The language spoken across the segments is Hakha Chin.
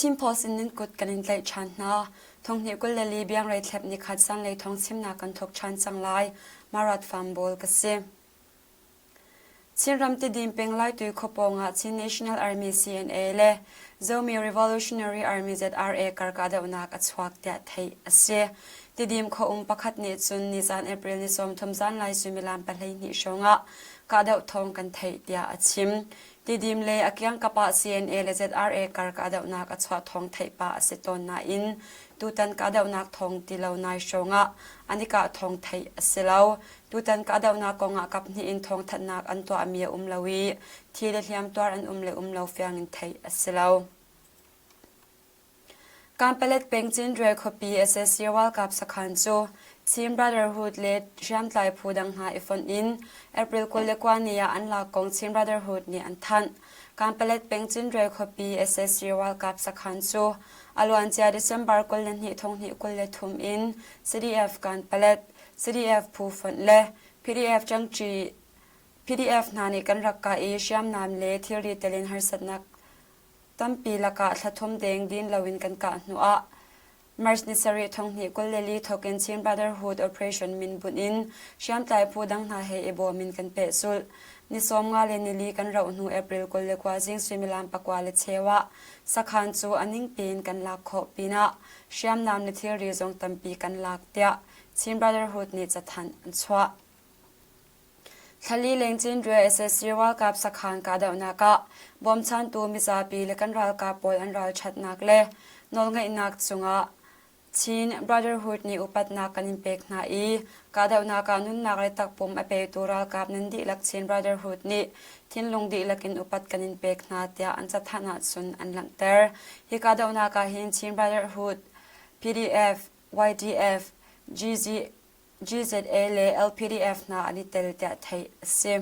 Chin Post in nan kut kan in tlaih ṭhan hna. Thonghnih 24 biangrei thlep nikhat zanlei thawng chimnak kan thawk ṭhan cang lai. Marat Farm Bawl ka si. Chinram Tidim peng Laitui khua pawngah Chin National Army CNA le Zomi Revolutionary Army ZRA kar kahdohnak a chuak tiah theih a si. Tidim khua um pakhat nih cun nizan April ni 30 zanlai suimilam 12 hrawngah kahdoh thawng kan theih tiah a chim. Tidim le a kiangkap ah CNA le ZRA kar kahdohnak a chuah thawng theih pah a si tawn nain tutan kahdohnak thawng ti lo nai hrawngah an i kah thawng theih a si lo. Tutan kahdohnak kongah kaphnih in thawngthanhnak an tuahmi a um lo i thi le hliamtuar an um le um lo fiang in theih a si lo. Kanpalet peng Cindrel khuapi sac ralkap sakhan cu Chin Brotherhood le hriamtlai phu dang hna i fonh in April 29 ni ah an lak kong Chin Brotherhood nih an thanh. Kanpalet peng Cindrel khuapi sac ralkap sakhan cu a luancia December 22 2023 in CDF Kanpalet, CDF phu fonh le PDF ṭangṭi PDF hna nih kan rak kah i hriamnam le thilri tel in harsatnak Tampi lakah thla thum deng din loin kan kah hnuah March ni sarih thonghnih 24 thawk in Chin Brotherhood Operation min bunh in hriamtlai phu dang hna he i bawm in kan pehzulh. Ni 50 le nili kan rauh hnu April 29 zing suimilam pakua le cheu ah sakhan cu a ningpi in kan lak khawh pinah hriamnam le thilri zong tampi kan lak tiah Chin Brotherhood nih cathanh an chuah. Thlali leng Cindwe sac ralkap sakhan kahdohnak ah bawmchantu mizapi le kan ralkap pawl an ralṭhatnak le nawlngeihnak cungah Chin Brotherhood nih upatnak kan in pek hna i kahdohnak ah nunnak le takpum a petu ralkap nan dihlak Chin Brotherhood nih thinlung dihlak in upat kan in pek hna tiah an cathanh ahcun an langhter. Hi kahdohnak ah hin Chin Brotherhood, PDF, YDF, GZ, GZA le LPDF hna an i tel tiah theih a si.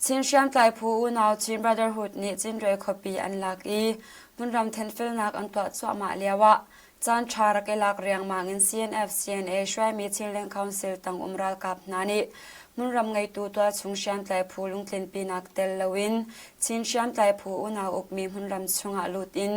Chin hriamtlai phu unau Chin Brotherhood nih Cinre khuapi an lak i hmunram thenfelnak an tuah cuahmah lioah caan ṭha rak i lak riangmang in CNF CNA hruaimi Chinland Council tang um ralkap hna nih hmunram ngeitu tualchung hriamtlai phu lungtlinpinak tel loin Chin hriamtlai phu unau ukmi hmunram chungah lut in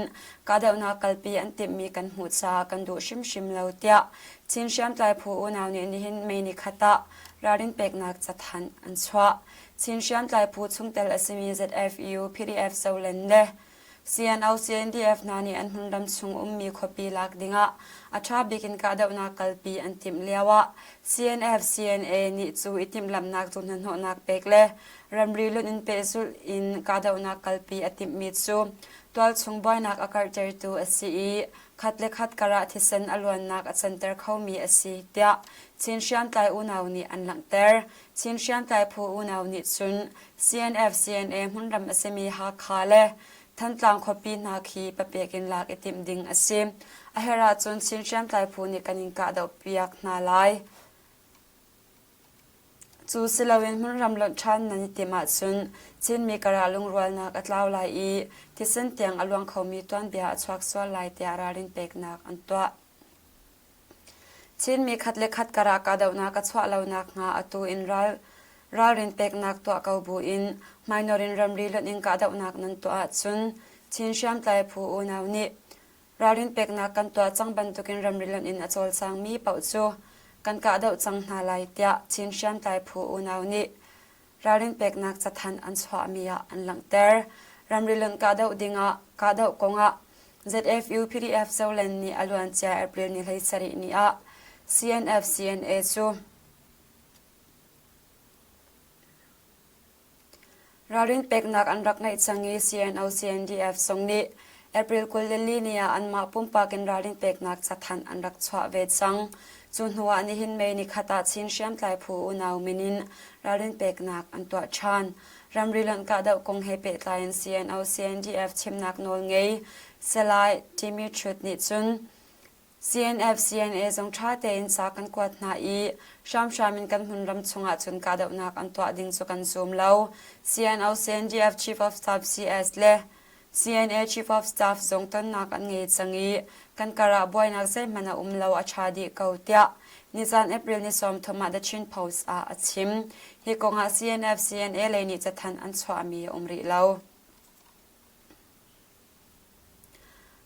kahdohnak kalpi an timhmi kan hmuh caah kan duh hrimhrim lo tiah Chin hriamtlai phu unau nih nihin May nikhat ah ralrin peknak cathanh an chuah. Chin hriamtlai phu chungtel a simi ZFU, PDF Zoland le CNO CNDF hna nih an hmunram chung ummi khuapi lak dingah a ṭha bik in kahdohnak kalpi an timh lioah CNF CNA nih cu i timhlamhnak cu hnahnawhnak pek le ramri lonh in pehzulh in kahdohnak kalpi a timhmi cu tualchung buainak a karhtertu a si i khat le khat karah thisen a luannak a canter khomi a si tiah Chin hriamtlai unau nih an langhter. Chin hriamtlai phu unau nih cun CNF CNA hmunram a simi Hakha le Thantlang khuapi hna khi papek in lak i timh ding a si. A herh ahcun Chin hriamtlai phu nih kan in kahdohpiak hna lai. Cu si loin hmunram lonh ṭhan nan i timh ahcun Chinmi karah lungrualnak a tlau lai i thisen tiang a luang khomi tuanbia a chuak sual lai tiah ralrin peknak an tuah. Chinmi khat le khat karah kahdohnak a chuah lo nakhnga atu in ral ralrin peknak tuah ko buin hmainawr in ramri lonh in kahdohnak nan tuah ahcun Chin hriamtlai phu unau nih Ralrin peknak kan tuah cang bantukin ramri lonh in a cawlcangmi paoh cu kan kahdoh cang hna lai tiah Chin hriamtlai phu unau nih ralrin peknak cathanh an chuahmi ah an langhter. Ramri lonh kahdoh dingah kahdoh kongah ZFU PDF Zoland nih a luancia April ni 17 ni ah CNF CNA cu Ralrin peknak an rak ngeih cang i CNO-CNDF zong nih April 24 ni ah anmah pumpak in ralrin peknak cathanh an rak chuah ve cang. Cu hnu ah nihin May nikhat ah Chin hriamtlai phu unau min in ralrin peknak an tuah ṭhan. Ramri lonh kahdoh kong he pehtlai in CNO-CNDF chimnak nawl ngei Salai Timmy Chut nih cun CNF-CNA zong ṭha tein ca kan kuat hna i hramhram in kan hmunram chungah cun kahdohnak an tuah ding cu kan zum lo. CNO-CNDF Chief of Staff CS le CNA Chief of Staff zong tonnak an ngei cang i kan kar ah buainak zeihmanh a um lo a ṭha dih ko tiah nizan April ni 30 ah The Chin Post ah a chim. Hi kong ah CNF-CNA lei nih cathanh an chuahmi a um rih lo.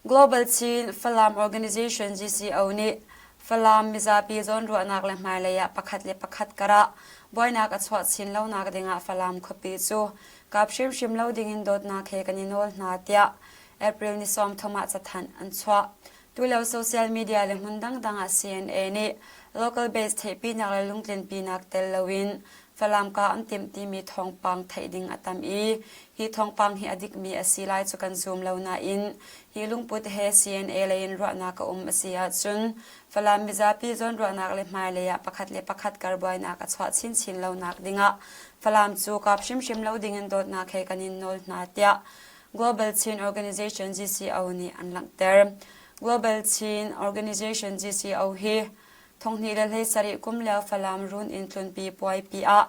Global Chin Falam Organization GCO nih Falam mizapi zawnruahnak le hmailei ah pakhat le pakhat karah buainak a chuah chin lonak dingah Falam khuapi cu kap hrimhrim lo dingin dawtnak he kan i nawl hna tiah April ni 30 ah cathanh an chuah. Tulio social media le hmun dangdang ah CNA nih local base theihpinak le lungtlinpinak tel loin Falam ka an timh timi thawngpang theih ding a tam i hi thawngpang hi a dikmi a si lai cu kan zum lo nain hi lungput he CNA lei in ruahnak a um a si ahcun Falam mizapi zawnruahnak le hmailei ah pakhat le pakhat kar buainak a chuah chinchin lonak dingah Falam cu kap hrimhrim lo dingin dawtnak he kan in nawl hna tiah Global Chin Organization GCO nih an langhter. Global Chin Organization GCO hi Thonghnih le 17 kum lio Falam run inn tlunpi puaipi ah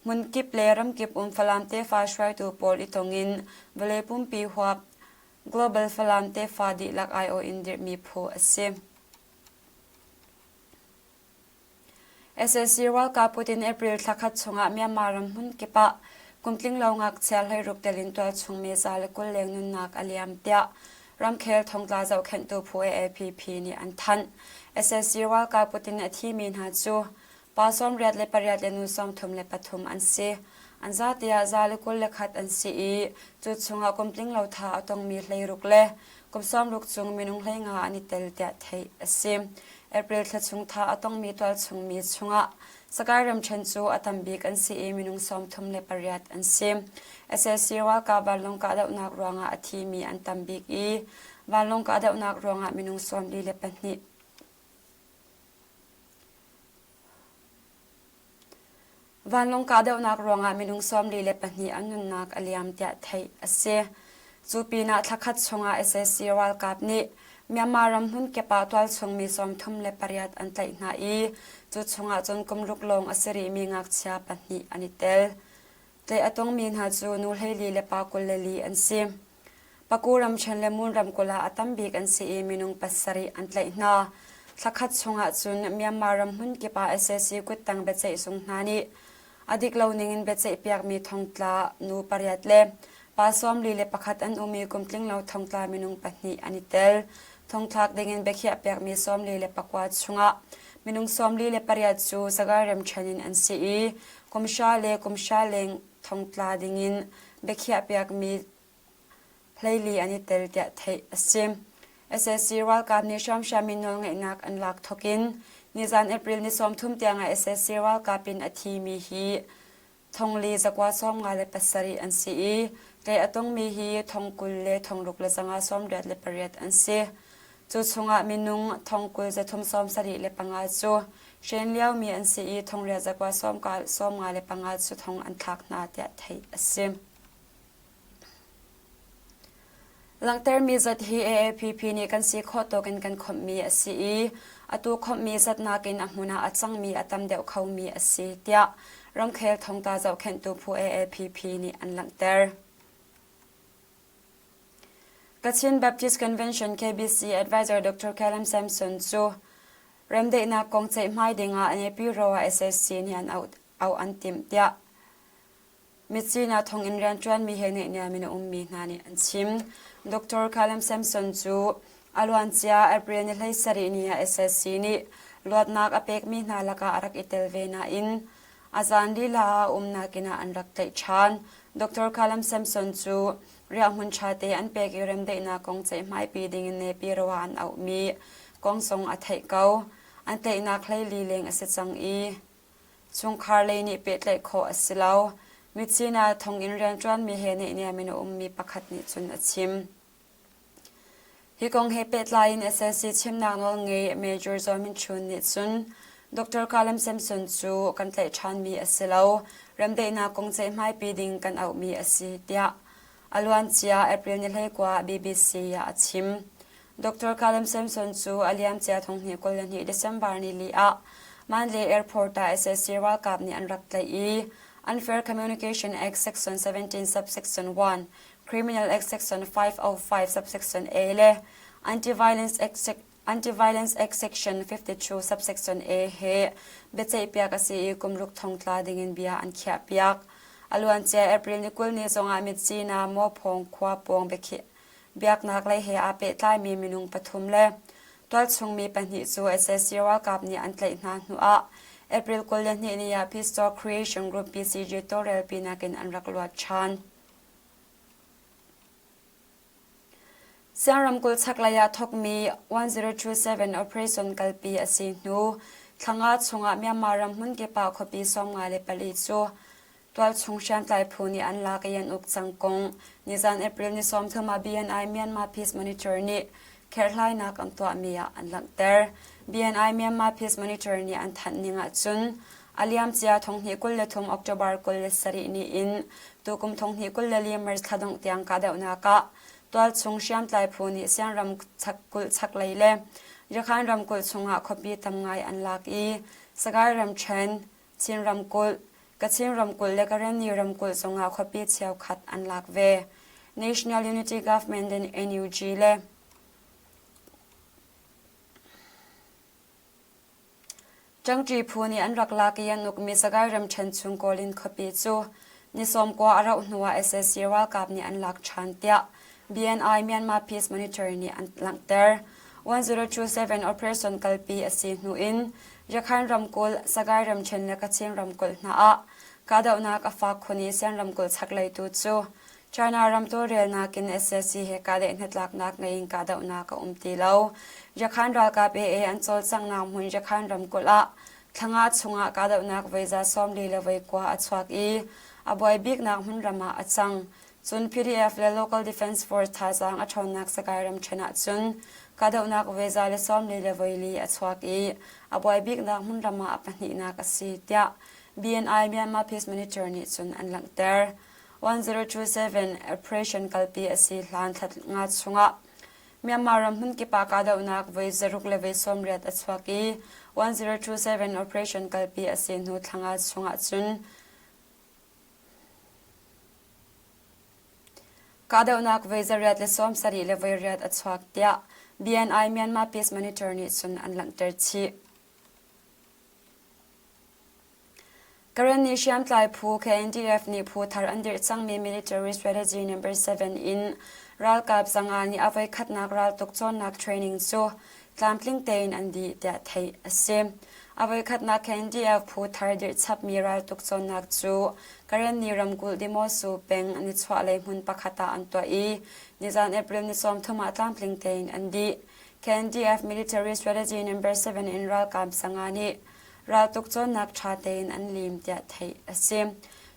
hmunkip le ramkip um Falam tefa hruaitu pawl i tong in vawlei pumpi huap Global Falam tefa dihlak aiawh in dirhmi phu a si. Sac ralkap put in April thla khat chungah Myanmar ram hmunkip ah kumtling lo ngakchia hleiruk tel in tualchung mi 120 leng nunnak a liam tiah ramkhel thongtla zohkhenhtu phu AAPP nih an thanh. Sac ralkap kut in a thimi hna cu pa 88 le nu 33 an si. An zate ah 121 an si i cu chungah kumtling lo tha a tongmi hleiruk le kum 60 cung minung 15 an i tel tiah theih a si. April thla chung tha a tongmi tualchungmi chungah Sakae ramṭhen cu a tam bik an si i minung 38 an si. Sac ralkap vanlawng kahdohnak ruangah a thimi an tam bik i vanlawng kahdohnak ruangah minung 42 Vanlawng kahdohnak ruangah minung 42 an nunnak a liam tiah theih a si. Cu pinah thla khat chungah sac ralkap nih Myanmar ram hmunkip ah tualchung mi 38 an tlaih hna i cu chungah cun kum ruk lawng a si rihmi ngakchia pahnih an i tel. Tlaih a tongmi hna cu nu 14 le pa 24 an si. Paku ramṭhen le Mun ramkulh ah a tam bik an si i minung pasarih an tlaih hna. Thla khat chungah cun Myanmar ram hmunkip ah sac kuttang biaceih zung hna nih A dik lo ning in biaceihpiakmi thongtla nu pariat le pa 41 an um i kumtlinglo thongtla minung pahnih an i tel. Thongthlak dingin biakhiahpiakmi 49 chungah minung 48 cu Sagaing ramṭhen in an si i kum hra le kum hra leng thongtla dingin biakhiahpiakmi 14 an i tel tiah theih a si. Sac ralkap nih hramhram in nawlngeihnak an lak thawk in nizan April ni 30 tiangah sac ralkap in a thimi hi thongli zakua 57 an si i tlaih a tongmi hi thong 20 le thong ruk le zanga 88 an si. Cu chungah minung thong 20 zathum 75 cu hren liomi an si i thong riat zakua 55 cu thong an thlak hna tiah theih a si. Langhtermi zat hi AAPP nih kan si khawh tawk in kan khawmhmi a si i atu khawmhmi zat nakin a hmun ah a cangmi a tam deuh khomi a si, tiah ramkhel thongta zohkhenhtu phu AAPP nih an langhter. Kachin Baptist Convention KBC Advisor Dr. Calum Samson cu remdaihnak kong ceihmai dingah Naypyidaw ah SSC nih an auh an timh tiah Myitkyina thonginn rianṭuanmi he naihniam in a ummi hna nih an chim. Dr. Callum Samson cu a luancia April ni 17 ni ah SSC nih luatnak a pekmi hna lakah a rak i tel ve nain a zan lila ah a umnak inn ah an rak tlaih ṭhan. Dr. Callum Samson cu riahhmun ṭhate an pek i remdaihnak kong ceihmaipi dingin Naypyidaw ah an auhmi kong zong a theih ko. An tlaihnak hleili leng a si cang i Chungkhar lei nih pehtlaih khawh a si lo. Myitkyina thonginn rianṭuanmi he naihniam in a ummi pakhat nih cun a chim. Hi kong he pehtlai in sac chimnak nawlngei Major Zaw Min Chun nih cun Dr. Kalam Samson cu kan tlaih ṭhanmi a si lo. Remdaihnak kong ceihmaipi ding kan auhmi a si tiah a luancia April ni 19 BBC ah a chim. Dr. Callum Samson cu a liamcia thonghnih 22 December ni li ah Mandalay Airport ah sac ralkap nih an rak tlaih i Unfair Communication Act Section 17 Subsection 1, Criminal Act Section 505 Subsection A le Anti-Violence Act Anti-Violence Act Section 52 Subsection A he biaceihpiak a si i kum ruk thongtla dingin bia an khiahpiak. A luancia April ni 20 ni zongah Myitkyina Mawphawng khua pawng biakhiah. Biaknak lei he aa pehtlaimi minung pathum le tualchung mi pahnih cu sac ralkap nih an tlaih hna hnuah April 22 ni ah Pistol Creation Group PCG tawlrelpinak in an rak luat ṭhan. Siang ramkulh chaklei ah thawkmi 1027 operation kalpi a si hnu thla nga chungah Myanmar ram hmunkip ah khuapi 54 cu Tualchung hriamtlai phu nih an lak i an uk cang kong nizan April ni 30 ah BNI Myanmar Peace Monitor nih kherhhlainak an tuahmi ah an langhter. BNI Myanmar Peace Monitor nih an thanh ning ahcun a liamcia 2023 October 27 ni in tukum 2024 March thla dongh tiang kahdohnak ah tualchung hriamtlai phu nih Siang ramkulh chaklei le Yakhan ramkulh chungah khuapi tam ngai an lak i Sagaing ramṭhen, Chin ramkulh, Kachin ramkulh le Karenni ramkulh zongah khuapi cheukhat an lak ve. National Unity Government in NUG le Ṭangṭi phu nih an rak lak i an ukmi Sagaing ramṭhen chung Kawlin khuapi cu ni 90 a rauh hnuah sac ralkap nih an lak ṭhan tiah BNI Myanmar Peace Monitor nih an langhter. 1027 operation kalpi a si hnu in Rakhine ramkulh, Sagaing ramṭhen le Kachin ramkulh hna ah kahdohnak a fak khun i Sian ramkulh chaklei tu cu China ram tawlrelnak in sac he kahdaih hnatlaknak ngei in kahdohnak a um ti lo. Rakhine ralkap AA an cawlcanghnak hmun Rakhine ramkulh ah thla nga chungah kahdohnak voi za 40 le voi kua a chuak i a buai biknak hmunram ah a cang. Cun PDF le Local Defense Force thazaang a ṭhawnnak Sagaing ramṭhen ahcun kahdohnak voi za le 40 le voi li a chuak i a buai biknak hmunram ah a pahnihnak a si tiah BNI Myanmar Peace Monitor nih cun an langhter. 1027 Operation kalpi a si hlan thla nga chungah Myanmar ram hmunkip ah kahdohnak voi zaruk le voi 80 a chuak i 1027 Operation kalpi a si hnu thla nga chungah cun Kahdohnak voi 8 le 70 le voi riat a chuak tiah BNI Myanmar Peace Monitor nih cun an langhter chih. Karenni hriamtlai phu KNDF nih phu thar an dirh cangmi Military Strategy Number 7 in ralkap zanga nih a voikhatnak raltuk cawnnak training cu tlamtling tein an dih tiah theih a si. A voikhatnak KNDF phu thar dirh chapmi raltuk cawnnak cu Karenni ramkulh Demosu peng nichuahlei hmun pakhat ah an tuah i nizan April ni 30 ah tlamtling tein an dih. KNDF Military Strategy Number 7 in ralkap sanga nih raltuk cawnnak ṭha tein an lim tiah theih a si.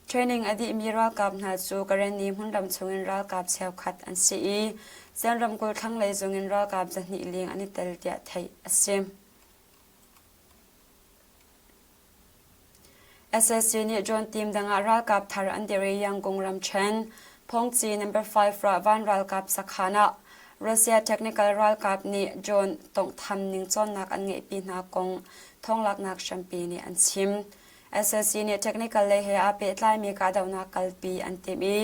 Training a dihmi ralkap hna cu Karenni hmunram chungin ralkap cheukhat an si i Sian ramkulh thlanglei zungin ralkap 200 leng an i tel tiah theih a si. SSC nih drone team dangah ralkap thar an dir i Yangon ramṭhen Phongci number 5 rah van ralkap sakhan ah Russia technical ralkap nih drone tawnghtham ning cawnnak an ngeihpi hna kong thawnglaknak hrampi nih an chim. SSC nih technical lei he aa pehtlaimi kahdohnak kalpi an timh i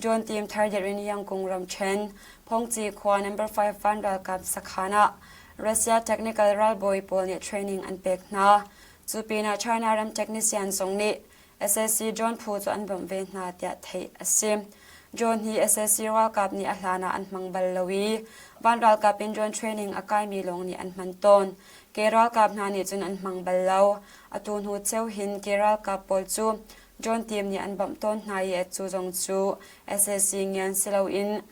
drone team thar dirh in Yangon ramṭhen Phongci khua number 5 van ralkap sakhan ah Russia technical ralbawi pawl nih training an pek hna. Cu pinah China ram technician zong nih SAC drone phu cu an bawmh ve hna tiah theih a si. Drone hi SAC ralkap nih a hlan ah an hmang bal lo i van ralkap in drone training a kaimi lawng nih an hman tawn. Ke ralkap hna nih cun an hmang bal lo. Atu hnu cheu hin ke ralkap pawl cu drone team nih an bawmh tawn hna i cu zong cu SAC ngian si loin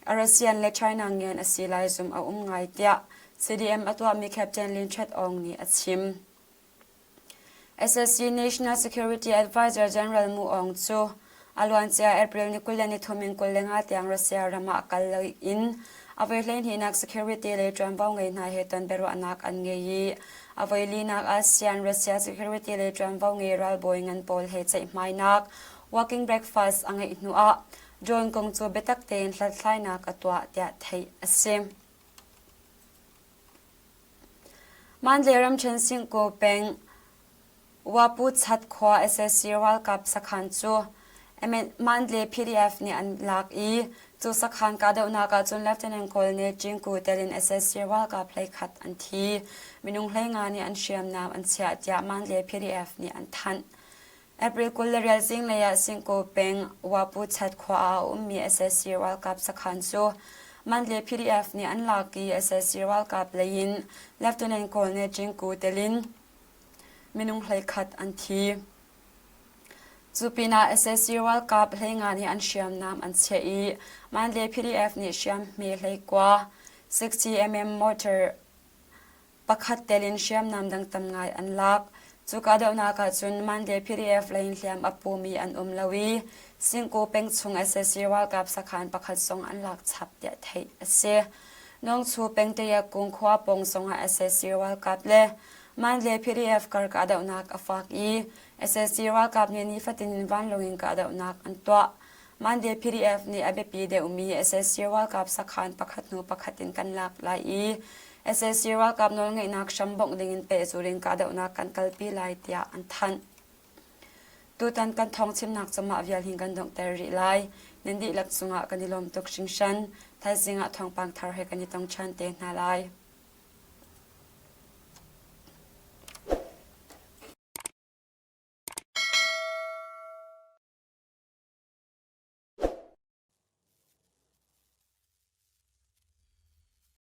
Russian le China ngian a si lai zumh a um ngai tiah CDM a tuahmi Captain Lin Chet Aung nih a chim. SSC National Security Advisor General Mu Aung cu a luancia April ni 23 in 25 tiang Russia ram ah kal in a voi hleihnihnak security lei ṭuanvo ngei hna he ton biaruahnak an ngei i a voi linak ASEAN Russia security lei ṭuanvo ngei ralbawi ngan pawl he ceihmainak working breakfast a ngeih hnu ah drone kong cu biatak tein hlathlainak a tuah tiah theih a si. Mandalay ramṭhen Singkaw peng Wapuchat khua sac ralkap sakhan cu Mandalay PDF nih an lak i cu sakhan kahdohnak ah cun Lieutenant Colonel Cingku tel in sac ralkap 11 an thi. Minung 15 nih an hriamnam an chiah tiah Mandalay PDF nih an thanh. April 20 zinglei ah Singkaw peng Wapuchat khua ah a ummi sac ralkap sakhan cu. Mandalay PDF nih an lak i sac ralkap lei in Lieutenant Colonel Jingku tel in minung 11 an thi. Cu pinah sac ralkap 15 nih an hriamnam an chiah i Mandalay PDF nih hriamhme 19 60mm mortar pakhat tel in hriamnam dang tam ngai an lak. Cu kahdohnak ahcun Mandalay PDF lei in hliam a pumi an um lo i Singku peng chung sac ralkap sakhan pakhat zong an lak chap tiah theih a si. Nongchu peng Tayakung khua pawng zongah sac ralkap le Mandalay PDF kar kahdohnak a fak i sac ralkap nih nifatin in vanlawng in kahdohnak an tuah. Mandalay PDF nih a biapi deuhmi sac ralkap sakhan pakhat hnu pakhat in kan lak lai i sac ralkap nawlngeihnak hrambongh dingin pehzul in kahdohnak kan kalpi lai tiah an thanh. Tutan kan thawng chimnak cungah vial hin kan donghter rih lai. Nan dihlak cungah kan i lawm tuk hringhran. Thaizing ah thawngpang thar he kan i tong ṭhan te hna lai.